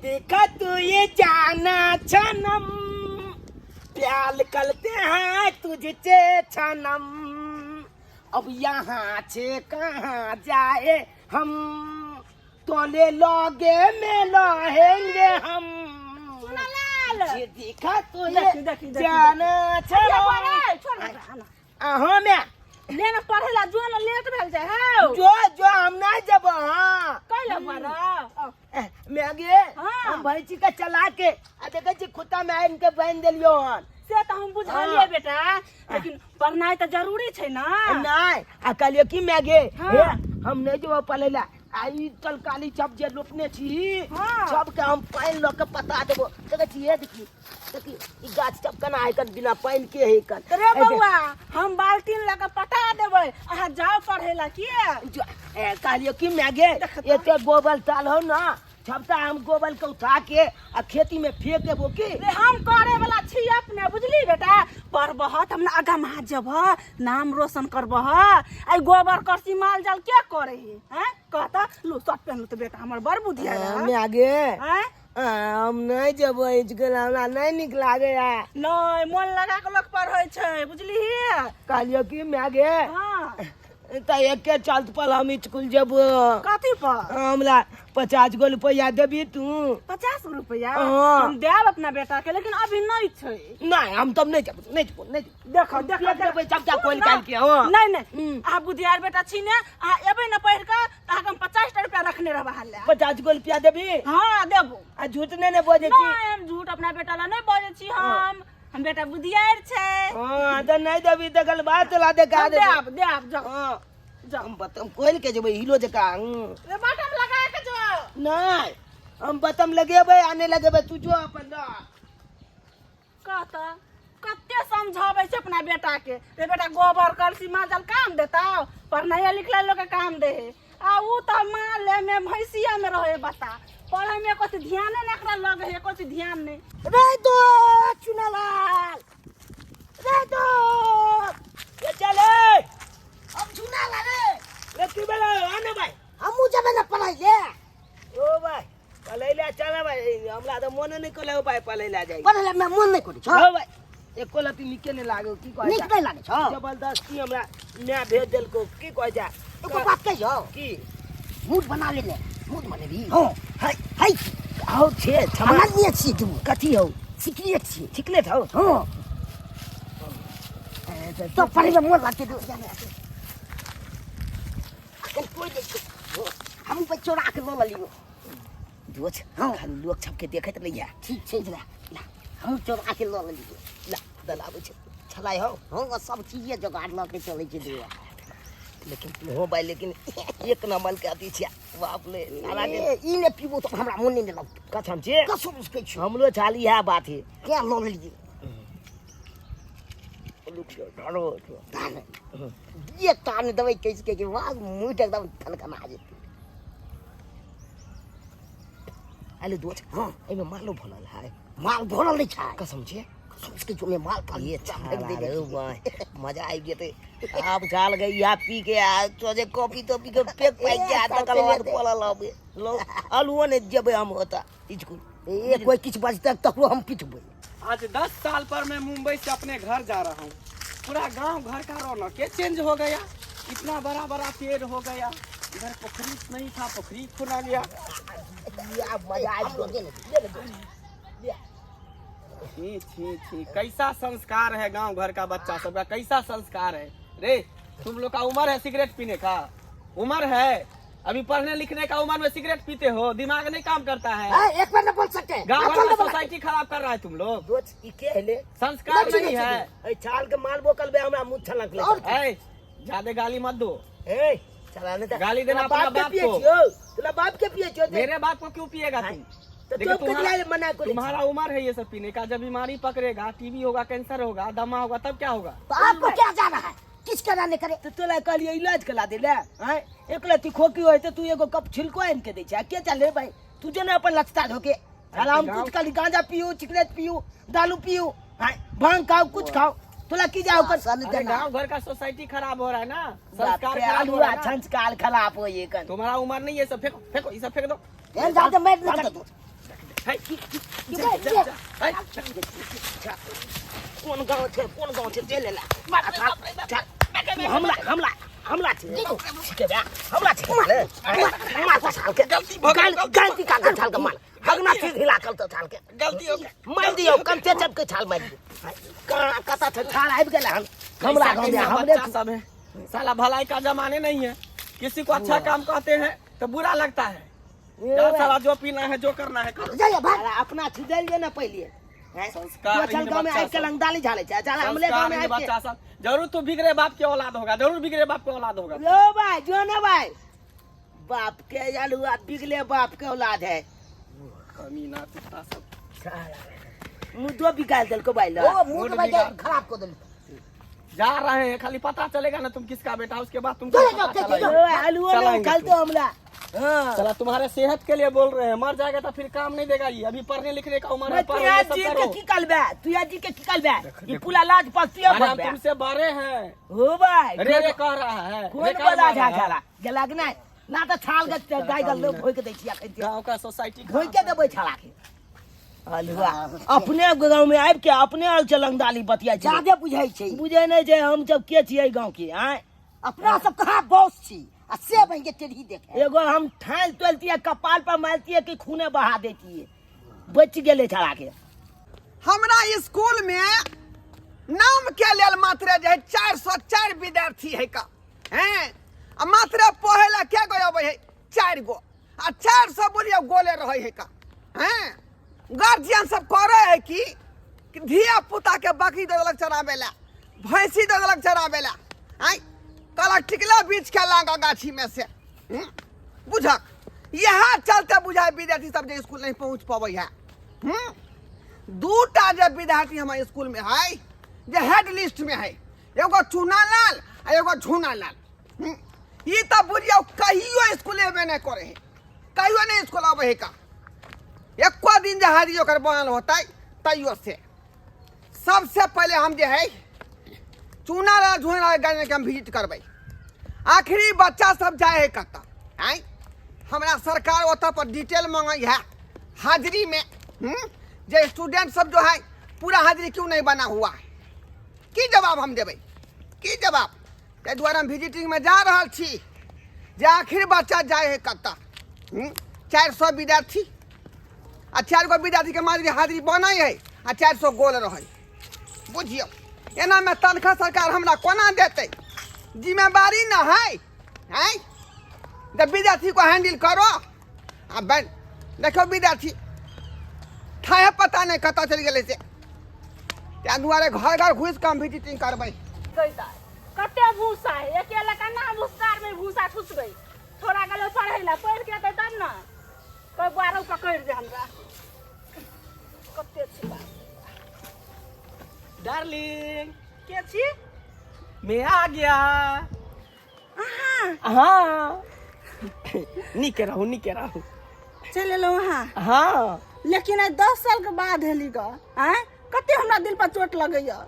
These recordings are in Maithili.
देखा तू ये जाना छनम प्याल करते हैं तुझसे छनम अब यहाँ से कहाँ जाए हम तोले लगे में रहेंगे हम सुनलाल जे देखा तू ये देखी, देखी, देखी, जाना ये छनम बोले, छोड़ ना, आना। अहाँ में ले ना पढ़े ला जो ना लेट भेल जाए हौ जो जो हम नहीं जब हाँ कैला बड़ा मैगे हाँ। हम भैंसी के चला के आ देखे छी खुत्ता में आनि के बांधि देलियो हन से तऽ हम बुझलियै हाँ। बेटा लेकिन पढ़नाइ तऽ जरूरी छै ना नहीं आ कहलियो की मैगे हाँ। हे हम नहीं जेबो पढ़ै ला आ ई तलकाली सब जे रोपने छी हाँ। सबके हम पानि लऽ के पता देबो देखै छी हे देखी देखी ई गाछ सब केना है कन बिना पानि के है कन रे बौआ हम बाल्टीन लऽ कऽ पटा देबै अहाँ जाउ पढ़ै ला किए कहलियो की मैगे एते गोबर ताल हो ना सबटा हम गोबर के उठा के आ खेती में फेंक देबो की रे हम करे वाला छी अपने बुझली बेटा पढ़बह त हमरा आगा महा जेबह नाम रोशन करबह आई गोबर करसी माल जाल के करे है हैं कहता लू शर्ट पहनलू तऽ बेटा हमर बड़ बुद्धि है मैगे हैं हम नहीं जेबो इसकुल हमरा नहीं नीक लागे है नहीं मन लगा के लोग पढ़ै छै बुझली कहलियो की मैगे हाँ तऽ एके चलत पर हम स्कूल जेबो कथी पर हमरा 50 गो रुपया देबी तू? 50 रुपया? हाँ। हम देब अपना बेटा के, लेकिन अभी नहीं छै। नहीं, हम तब नहीं जेबो, नहीं जेबो, नहीं जेबो। देखो देखो। फेंक देबै सबटा सुन खोलि ना। कालि के, हाँ। नहीं नहीं। अहाँ बुधियार बेटा छी ने, अहाँ एबै ने पढ़ि कऽ तऽ अहाँके हम 50 टा रुपया रखने रहबै हाल। 50 गो रुपया देबी? हाँ, देबो। आ झूठ नहीं ने बजै छी? नहीं, हम झूठ अपना बेटा ला नहीं बजै छी। हम बेटा बुधियार छै। हाँ, तऽ नहीं देबी तऽ गल बात चला दे का हम देबो। देब देब, जाओ। हाँ। जाओ। हम बतम कोइल के जेबै हिलो जकाँ हूँ। रे बटम लगा के जाओ। नहीं, हम बतम लगेबै आ नहि लगेबै, तू जो अपन रह। कहता कते समझाबै छै अपना बेटा के, रे बेटा गोबर कलसी माजल काम देता, पढ़नाइ लिखनाइ लोग के काम दे है, आ ऊ तऽ माले में भैंसिया में रहे, बता पढ़े में कुछ ध्यान नहीं एकरा लगे है, कुछ ध्यान नहीं। रे दो चुनालाल, रे दो ये चले। हम चुनालाल रे। रे की बेला आने भाई? हमहूँ जेबै ने पढ़ै ले। ओ भाई, पढ़ै ले चल भाई, हमरा तऽ मोने नहि करै भाई पढ़ै ले जाइ। पढ़ै ले मोन नहि करै छौ? हो भाई, एको लती नीके नहि लागो, की कहै? नीक नहि लागै छौ? जबरदस्ती हमरा माय भेज देलको, की कहै जा। एको बात कहियौ? की? मूड बना ले ले। मूड बनेबी? हँ। है है। हौ छे क्षमा। हमरा छियै तू। कथी हौ? सिकरेट छियै। सिकरेट हौ? हँ, तो पढ़े में मोन लागतै। अखन कोइ नहि छै, हम पे चोरा के लऽ लेलियो। दोस्त। हँ। खाली लोक सबके देखैत नहीं है। ठीक छै, ला ला, हम चोरा के लऽ लेलियो। ला दलाबै छै छलाइ हौ। हँ, सब चीजे जोगाड़ लऽ के चलै छै दुआ। लेकिन तू हो भाई, लेकिन एक नंबर के अथी छिया, बाप रे सारा दिन। ए, ई नहि पीबो तऽ हमरा मोने नहि लगतौ। कसम छे। कसम से कहै छियौ। हमरो छाली है बात है। क्या लऽ लेलियै? रुक जाओ, ढारो। तान ये तान देबै कैस के कि वाह, मुँह एकदम खनखना जेतै। अरे दोस्त। हँ। एहिमे मालो भरल है? माल भरल नहि छै। कसम छे? कसम से कहै छियौ, माल ताल ये फेंक छाला देने रे छियै। भाई, मजा आबि जेतै आब। झाल गई या पी के आ सोझे कॉफी तॉफी के पेक पाइक के आ तकर बाद पड़ल अबे लो आलुओ नहि जेबै हम ओतऽ स्कूल। ए, कोई किछु बजतै तकरो हम पिटबै। आज 10 साल पर मैं मुंबई से अपने घर जा रहा हूँ। पूरा गांव घर का रौनक ये चेंज हो गया। इतना बड़ा बड़ा पेड़ हो गया। इधर पोखरी नहीं था, पोखरी खुना गया। या मजा आबि गेल। छी छी छी, कैसा संस्कार है गांव घर का बच्चा सबका, कैसा संस्कार है रे। तुम लोग का उम्र है सिगरेट पीने का? उम्र है अभी पढ़ने लिखने का? उम्र में सिगरेट पीते हो, दिमाग नहीं काम करता है? ए, एक बार न बोल सकते। गांव घर में सोसाइटी खराब कर रहा है तुम लोग। दोस्त, ई के हेले? संस्कार नहीं है। एहि छाल के मालबो कलबे हमरा मुँह छलक ले। और ए, ज्यादा गाली मत दो। ए चला नहीं। गाली देना तोरा अपना बाप के बाप पिए को। छियौ, तोरा बाप के पिए छियौ। मेरे बाप को क्यों पिएगा तुम? तो देखो, तो ककरा मना करै छी? तुम्हारा उम्र है ये सब पीने का? जब बीमारी पकड़ेगा, टीबी होगा, कैंसर होगा, दमा होगा, तब क्या होगा? तो आपको क्या जाना है, किस करा नहीं करे? तो तोरा कहलियै इलाज करा दे ले आँय, एक लत्ती खोकी होइ तऽ तू एगो कप छिलको आनि के दै छै। आ के चले भाई, तू जे ने अपन लचता धोके साला, हम कुछ खाली गांजा पियू, सिगरेट पियू, दारू पियू, आँय, भांग खाओ, कुछ खाओ, तोला की जाओ कर? सन अरे देना। गांव घर का सोसाइटी खराब हो रहा है ना, बाप संस्कार रे, खराब हो रहा आलूआ है ना। संस्कार खराब हो ये कन। तुम्हारा उम्र नहीं है, सब फेंको फेंको, ये सब फेंक दो। एहन जाते मारि नहि कर। गाँव छै कोन गाँव छै चलि एला चल तू हमला हमला हमला छै के बे हमला छै मार मार छाल के गलती भऽ गेल, गलती गलती का के छाल के मार हगना चीज हिला कल तो छाल के गलती हो गया मारि दियौ कंचे चपके छाल मारि दियौ कहाँ कतऽ छै छाल आबि गेल हन हमरा कैसा गाँव में कैसा हमरे बच्चा सब है साला भलाई का जमाने नहीं है किसी को अच्छा काम कहते हैं तो बुरा लगता है जा साला जो पीना है जो करना है करो जाइए भाग अरे अपना छिजल जे ना पहिले हैं? संस्कार तू चल गाँव में बच्चा आबि के सब। लंगदाली झाले छै चल हमले गाँव में संस्कारहीन आबि के बच्चा सब जरूर तू बिगड़े बाप के औलाद होगा जरूर बिगड़े बाप के औलाद होगा लो भाई जो ना भाई बाप के आलू बिगले बाप के औलाद है कमीना कुत्ता सब मुद्दो बिगाड़ देलको भाई लो ओ मुंह के भाई खराब कर देलको जा रहे हैं खाली पता चलेगा ना तुम किसका बेटा उसके बाद तुमको चले पता जाओ, चले चलेगा। जाओ। ओ आलू ने चलाएंगे उछाल तुम। दो हमला हाँ चला तुम्हारे सेहत के लिए बोल रहे हैं मर जाएगा तो फिर काम नहीं देगा ये अभी पढ़ने लिखने का उम्र है मैं तू पढ़ो ये यार सब जी के करो की कलबे तू यार जी के की कलबे ये पुला लाज पास तू अरे हम बे तुमसे बड़े हैं हो भाई रे रे कह रहा है कोन रे कर बला रहा झा है। झाला गेला कि नहीं ना तो छाल के गाय गल भोइ के दै छी अखन गांव का सोसाइटी भोइ के देबै छाला के अलुआ अपने गांव में आबि के अपने आल चलंगदाली बतिया छै जादे बुझै छै बुझै नहि छै हम सब के छियै गांव के आँय अपना सब कहाँ बॉस छी आ से बन के टेढ़ी देखे एगो हम ठाल तोलतियै कपाल पर मारतियै कि खूने बहा देतियै बचि गेलै छाला के हमरा स्कूल में नाम के लेल मात्र जे है 404 विद्यार्थी है का हैं आ मात्र पढ़े ला के गो अबै है 4 गो आ 400 बोलियो गोले रहे है का हैं गार्जियन सब करे है कि कि धिया पुता के बकरी दऽ देलक चराबै ला भैंसी दऽ देलक चराबै ला आँय कहलक टिकला बीछ के लागा गाछी में से बुझक इएह चलते बुझाय विद्यार्थी सब जे स्कूल नहीं पहुँच पबै है दूटा जे विद्यार्थी हमारे स्कूल में है जे हेड लिस्ट में है एगो चूना लाल आ एगो झूना लाल ई तऽ बुझियौ कहियो स्कूल एबे नहि करे है कहियो नहीं स्कूल अबै है का एको दिन जे हाजिरी ओकर बनल होतै तैयो से सबसे पहले हम जे है चूना लाल झूना लाल गार्जियन के हम विजिट करबै आखिरी बच्चा सब जाए है कतऽ आँय हमरा सरकार ओतऽ पर डिटेल मांगै है हाजिरी में जे स्टूडेंट सब जो है पूरा हाजिरी क्यों नहीं बना हुआ है की जवाब हम देबै की जवाब ताहि दुआरे हम विजिटिंगमे जा रहल छी जे आखिर बच्चा जाए है कतऽ 400 विद्यार्थी आ 4 गो विद्यार्थीके माजरी हाजिरी बनै है आ 400 गोल रहै बुझियौ एनामे तनख्वाह सरकार हमरा कोना देतै जिम्मेवारी न है आँय जब विद्यार्थी को हैंडल करो आ बैठ देखियौ विद्यार्थी ठाहे पता नहि कतऽ चलि गेलै से ताहि दुआरे घर घर घुसि कऽ हम विजिटिंग करबै कते भूसा है अकेला केना भूसार में भूसा ठुसबै थोड़ा गेलै पढ़ै लए पढ़ि के एतै तब ने कोइ बारो पकड़ि दे हमरा कते छी बाप डार्लिंग के छी मैं आ गया अहाँ हाँ नीके रहू नीके रहू चलि एलहुँ अहाँ हाँ लेकिन आइ 10 साल के बाद हेली ग आँय कते हमरा दिल पर चोट लगैया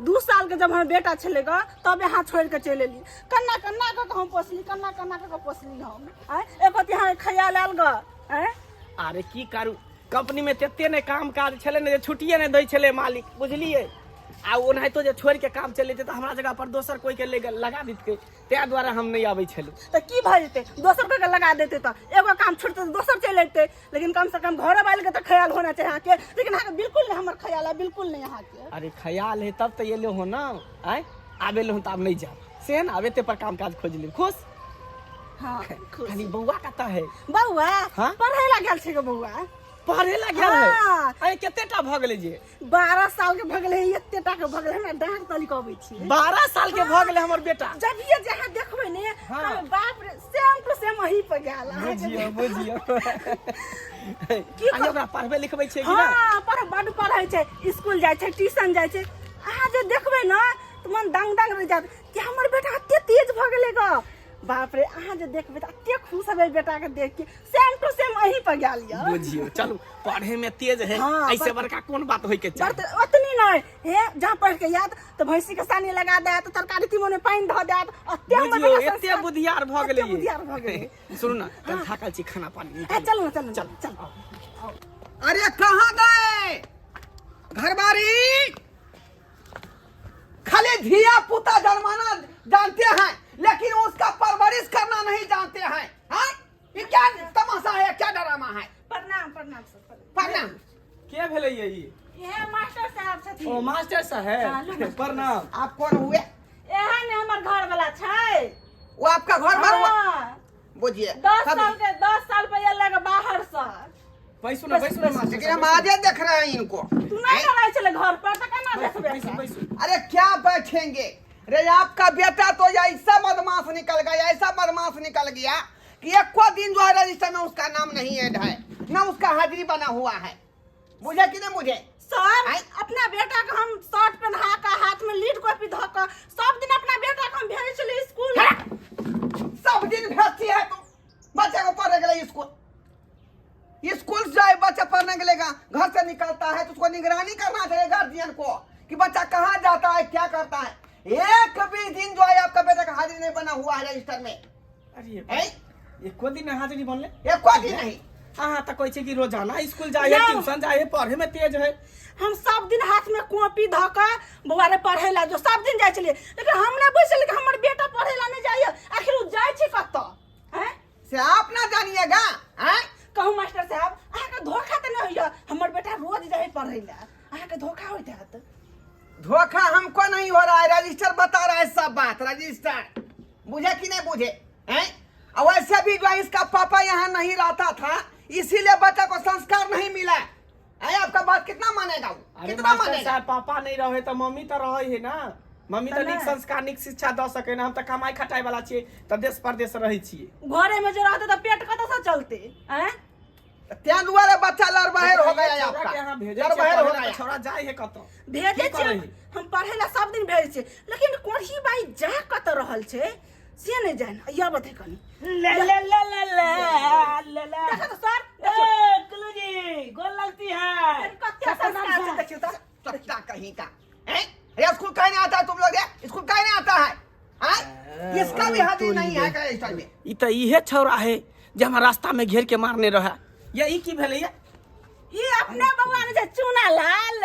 2 साल के जब हमर बेटा छलै ग तब यहाँ छोड़ि के चलि एली कन्ना कन्ना कऽ के हम पोसली कन्ना कन्ना कऽ के पोसली हम आँय एको अहाँके ख्याल आयल ग आँय अरे की करू कंपनी में तते ने काम काज छलै ने जे छुट्टिए नहि दै छलै मालिक बुझलियै आ ओनाहितो जे छोड़ि के काम चलि जेतै तऽ हमरा जगह पर दोसर कोई के लगा दितकै ताहि दुआरे हम नहि आबै छलहुँ तऽ की भऽ जेतै दोसर कोई के लगा देतै तऽ एगो काम छुटतै तऽ दोसर चलि अयतै लेकिन कम से कम घरो वाले के तऽ ख्याल होना चाही अहाँके लेकिन अहाँके बिल्कुल नहि हमर ख्याल है बिल्कुल नहि अहाँके अरे ख्याल है तब तऽ एलो हो ना आँय आब एलो हूँ तऽ आब नहि जायब से ने आब एते पर काम काज खोजि लेब खुश हाँ खुश। खाली बौआ कतऽ है बौआ हाँ? पढ़ै ला गेल छै गे बौआ पढ़े ला गेल है हाँ। अरे कते टा भऽ गेलै जे 12 साल के भऽ गेलै एते टा के भऽ गेलै हमरा डाँट तली के अबै छी 12 साल के भऽ गेलै हमर बेटा जब ये जहाँ देखबै ने हाँ। कहबै, बाप रे सेम टू सेम अही पर गेल अहाँके बुझियौ बुझियौ की अरे ओकरा पढ़बै लिखबै छियै कि ना हाँ पढ़ बड पढ़ै छै स्कूल जाइ छै ट्यूशन जाइ छै अहाँ जे देखबै ने तऽ मन दंग दंग रहि जायत कि हमर बेटा एते तेज भऽ गेलै ग बाप रे अहाँ जे देखबै तऽ एते खुश हेबै बेटा के देख के सेम टू सेम अही पर गेल यऽ बुझियौ चलू पढ़े में तेज है हाँ, ऐसे बड़- बड़का कोन बात होय के चाही बड़ ओतनी नहि हे जहाँ पढ़ के याद तऽ भैंसी के सानी लगा देत तरकारी तीमन में पानि धऽ देत एते हमर बुझियौ बेटा एते संस्कार- बुधियार भऽ एते गेलै बुधियार भऽ गेलै सुनू ना कल थाकल छी खाना पानी ए, चलू ना चलू ना, चल चल अरे कहाँ गए घरबारी खाली धिया पुता जन्माना जानते हैं लेकिन उसका परवरिश करना नहीं जानते हैं। हाँ? ये क्या तमाशा है, क्या ड्रामा है? प्रणाम प्रणाम सर, प्रणाम। प्रणाम। के भेलै ये ई? इहे मास्टर साहब छथिन। ओ मास्टर चालू साहेब, मास्टर। प्रणाम। आप कौन हुए? एहे ने हमर घर वाला छै। वो आपका घर पर हुआ? हाँ, बुझिए 10 सब- साल के 10 साल पे एलै बाहर से। बैसू ना, बैसू ना मास्टर लेकिन हम साहब, आजे देख रहे हैं इनको। तू नहीं रहै छलै घर पर तऽ केना बैसू, देखबै? बैसू बैसू। अरे क्या बैठेंगे रे, आपका बेटा तो ऐसा बदमाश निकल गया, ऐसा बदमाश निकल गया कि एको दिन जो है रजिस्टर में उसका नाम नहीं ऐड है, ना उसका हाजिरी बना हुआ है। बुझे कि नहीं बुझे? सर, आँय? अपना बेटा के हम शर्ट पहना के, हाथ में लीड कॉपी धऽ के सब दिन अपना बेटा के हम भेजै छलियै स्कूल। सब दिन भेजती है तू बच्चे को पढ़ने के लिए स्कूल। स्कूल जाए बच्चा पढ़ने के लिए, घर से निकलता है तो उसको निगरानी करना चाहिए गार्जियन को कि बच्चा कहाँ जाता है, क्या करता है। एक भी दिन जो है आपका बेटा का हाजिरी नहीं बना हुआ है रजिस्टर में। अरे हैं? एको दिन हाजिरी बनले? एको दिन नहीं। अहाँ तऽ कहै छै कि रोजाना स्कूल जाइ है, यौ। ट्यूशन जाइ है, पढ़े में तेज है। हम सब दिन हाथ में कॉपी धऽ के बौआ रे पढ़ै ला जो सब दिन जाइ छलियै, लेकिन हम नहि बुझि छलियै कि हमर बेटा पढ़ै ला नहि जाइए, आखिर ओ जाइ छै कतऽ? हैं? से आप ना जानिएगा। हैं? कहू मास्टर साहब, अहाँके धोखा तऽ नहि होइए? हमर बेटा रोज जाइ पढ़ै ला, अहाँके धोखा होइत हैत। धोखा हमको नहीं हो रहा है, रजिस्टर बता रहा है सब बात, रजिस्टर। बुझे कि नहीं बुझे? हैं? और वैसे भी जो है इसका पापा यहाँ नहीं रहता था, इसीलिए बच्चा को संस्कार नहीं मिला है। आपका बात कितना मानेगा वो? अरे कितना मास्टर मानेगा? साहब, पापा नहीं रहे तऽ मम्मी तऽ रहे है ना। मम्मी तऽ तऽ नीक नहि। संस्कार नीक शिक्षा दऽ सके ना। हम तऽ कमाइ खटाइ वाला छियै, तऽ देश परदेश रहै छियै। घरे में जे रहते तऽ पेट कतऽ से चलते? हैं? तें दुआरे बच्चा लड़बहर हो गया है छौड़ा के आपका। अहाँ भेजै छियै लड़बहर हो पढ़ै ला, गया। तऽ छौड़ा जाइ है कतऽ? भेजै की छियै करै है? हम पढ़ै ला सब दिन भेजै छियै, लेकिन कोढ़ी बाई जा कतऽ रहल छै से नहि जान। यह बते कनी। ले ले ले ले ले ले ले। देखो तो सर, ए देखियौ। कुलू जी, गोल लगती है। कते संस्कार छै देखियौ तऽ। चट्टा कहीं का हैं? अरे स्कूल काहे नहीं आता है तुम लोग? ये? स्कूल काहे नहीं आता है? हैं? इसका भी हाजिरी नहीं है रजिस्टर में। ई तऽ इहे छौड़ा है जे हमरा रास्ता में घेर के मारने रहे। या ई की भेलै या? ई अपने बौआ ने छै चूना लाल।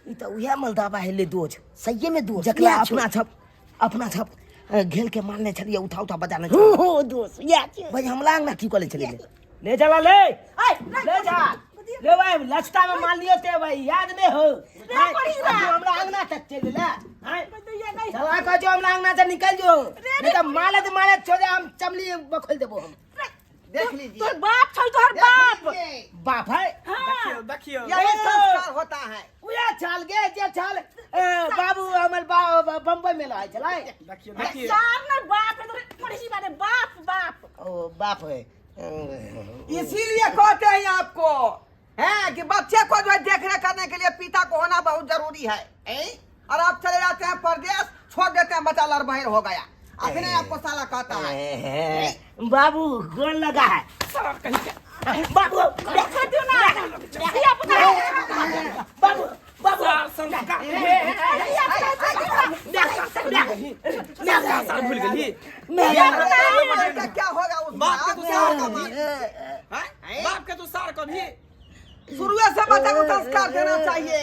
ई तऽ उएह मलदाबा हेलै दोज, सहिए में दोज, जकरा इएह अपना छौ। छप अपना छप घेल के मारने छलियै, उठा उठा बजाने हो छलियै। हो दोस्त, इएह छै। भाई हमला अंगना की करै छलियै? ले चला ले। ऐ, ले जा ले भाई, लचता में मान लियो ते भाई याद नहीं हो। रे पड़ी बा। तू हमरा अंगना तक चल ले। आय चला कह जो हमरा अंगना से निकल जो, नहीं तो माले तो माले छोड़ दे, हम चमली बखोल देबो हम। देख लीजिए। तोहर बाप छौ, तोहर देख बाप। लीजिए। बाप है। हाँ। देखियौ देखियौ। यही संस्कार होता है। उया छाल गे जे छाल बाबू हमर बम्बई में रहै छलै। देखियौ देखियौ। सर ने बाप रे, तोहर पड़ी बारे बाप बाप। ओ बाप है। इसीलिए कहते हैं आपको हैं कि बच्चे को जो है देख रेख करने के लिए पिता को होना बहुत जरूरी है। हैं? और आप चले जाते हैं परदेश, छोड़ देते हैं, बच्चा लड़बहर हो गया। अखने आपको साला कहता है। बाबू गोल लगा है। सर कहीं के बाबू देखो दियो ना धिया पुता। बाबू बाबू सर संस्कार सर भूल गेली। बेटा क्या होगा उस बाप के तू सार कभी हैं? बाप के तू सार कभी शुरू से बच्चा को संस्कार देना चाहिए।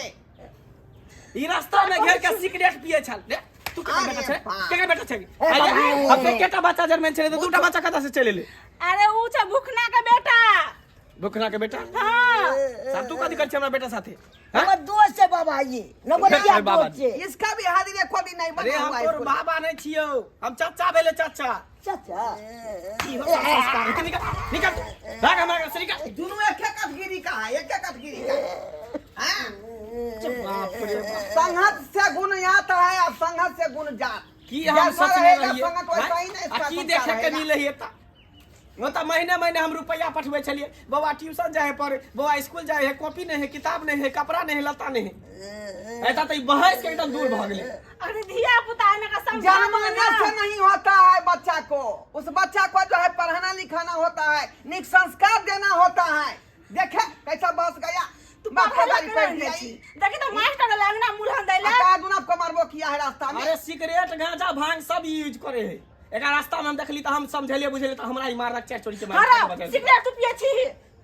ई रास्ता में घेर के सिगरेट पिए छल। रे तू केकर अरे बेटा छै? बाप। केकर बेटा छै? आइ हम तो केटा बच्चा जन्मेल छलै तऽ दूटा बच्चा कतऽ से चलि एलै? अरे ऊ छै भुखना के बेटा। भुखना के बेटा? हाँ। साहब तू कथी करै छै हमरा बेटा साथे? हैं? हमर दोस्त छै बाबा, ये नवरिया अरे बाबा। दोस्त छै। इसका भी हाजिरी एको दिन नहीं अरे बना हम हुआ है तोर स्कूल में। बाबा नहीं छियौ, हम चाचा भेले चाचा। चाचा। ई हो संस्कार। निकल निकल निकल तू। भाग हमरा घर से निकल। दोनों एक एक कटगिरी का है, एक एक कटगिरी का है। हाँ? बाप रे बाप। संगत से गुण आता है और संगत से गुण जात। की हम जैसा सोचने रहेगा रहियै संगत वैसा ही ना हैं? इसका आ की संस्कार देखे के रहेगा। मिले है त वो त महीने महीने हम रुपया पठबै छलियै, बौआ ट्यूशन जाए पर, बौआ स्कूल जाए है, कॉपी नहीं है, किताब नहीं है, कपड़ा नहीं है, लत्ता नहीं है। ऐसा तो ई बहस के एकदम दूर भऽ गेलै। अरे धिया पुता ने का समझाना जन्माने से नहीं होता है बच्चा को, उस बच्चा को जो है पढ़ाना लिखाना होता है, निक संस्कार देना होता है। देखे कैसा बस गया। तू बाप पढ़ै का ला गाड़ी केना पड़ नहि गई। छी? देखी तऽ मास्टर लगना मुलहन दै ला। आ दुना को मारबो किया है रास्ता में। अरे सिगरेट गांजा भांग सब यूज करे है। एकरा रास्ता में हम देखली त हम समझेलिए बुझेलिए त हमरा ई मारलक, चारि चोरी के मारलक। हरा सिगरेट तू पिए छी?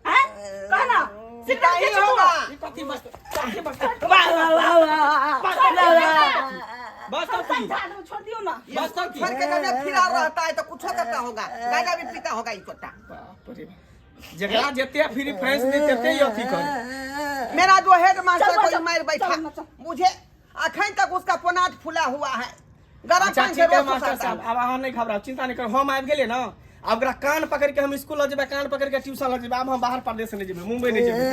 हैं, कह ना, सिगरेट नहीं पिए छी तू? होगा। ई कथी बस कथी बस वाह वाह वाह वाह वाह। बस तब की समझा दू, छोड़ दियो ना। बस तब की छोड़ के जब फिरा रहता है तो कुछ करता होगा, गांजा भी पीता होगा ई कुत्ता। बाप रे बाप। जकरा जते फ्री फैंस दे तते ही अथी करे। मेरा जो हेड मास्टर चल, कोई चल, मार बैठा, चल ना, चल। मुझे अखन तक उसका पोनाट फूला हुआ है, गरम अच्छा पानी से ठीक है रोज मास्टर सुखाता साहब, हूँ। आब अहाँ नहीं घबराउ, चिंता नहीं करू, हम आबि गेलियै ने, आब ओकरा कान पकड़ के हम स्कूल लऽ जेबै, कान पकड़ के ट्यूशन लऽ जेबै, आब हम बाहर परदेश नहि जेबै, मुंबई नहि जेबै,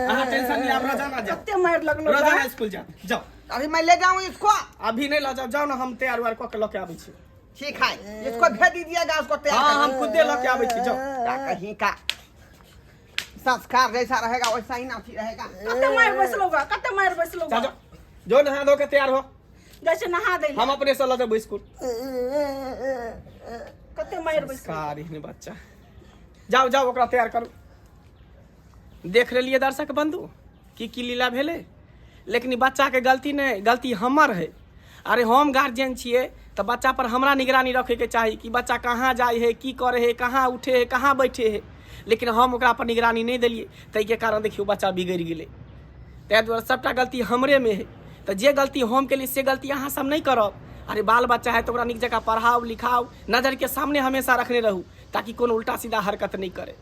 अहाँ टेंशन नहीं, आब रोजाना जाओ। कते मारि लगलो। रोजाना स्कूल जाओ, जाओ। अभी मैं ले जाऊँ इसको? अभी नहीं लऽ जाओ, जाओ ने, हम तैयार उयार कऽ के लऽ के आबै छी। ठीक है, इसको भेज दीजिएगा, उसको तैयार हाँ, हम करके। खुदे लऽ के आबै छी, जाओ। का कहीं का संस्कार जैसा रहेगा वैसा ही नाथी रहेगा। कते मारि बैसलो गा, कते मारि बैसलो जाओ गा। जाओ, जो नहा धो के तैयार हो। जाइ छै नहा दै। हम अपने से लऽ जेबै स्कूल। कते मारि बैसलो। संस्कार एहन बच्चा। जाओ जाओ, ओकरा तैयार करू। देख लेलियै दर्शक बंधु की की लीला भेलै, लेकिन ई बच्चाके गलती नहि, गलती हमर है। अरे हम गार्जियन छियै तऽ बच्चा पर हमरा निगरानी रखैके चाही कि बच्चा कहाँ जाइ है, की करै है, कहाँ उठे है, कहाँ बैठे है, लेकिन हम ओकरा पर निगरानी नहि देलियै, ताहिके कारण देखियौ बच्चा बिगड़ि गेलै। ताहि दुआरे सभटा गलती हमरेमे है, तऽ जे गलती हम केलियै से गलती अहाँ सब नहि करब। अरे बाल बच्चा है तऽ ओकरा नीक जकाँ पढ़ाउ लिखाउ, नजरके सामने हमेशा रखने रहू ताकि कोनो उल्टा सीधा हरकत नहि करे।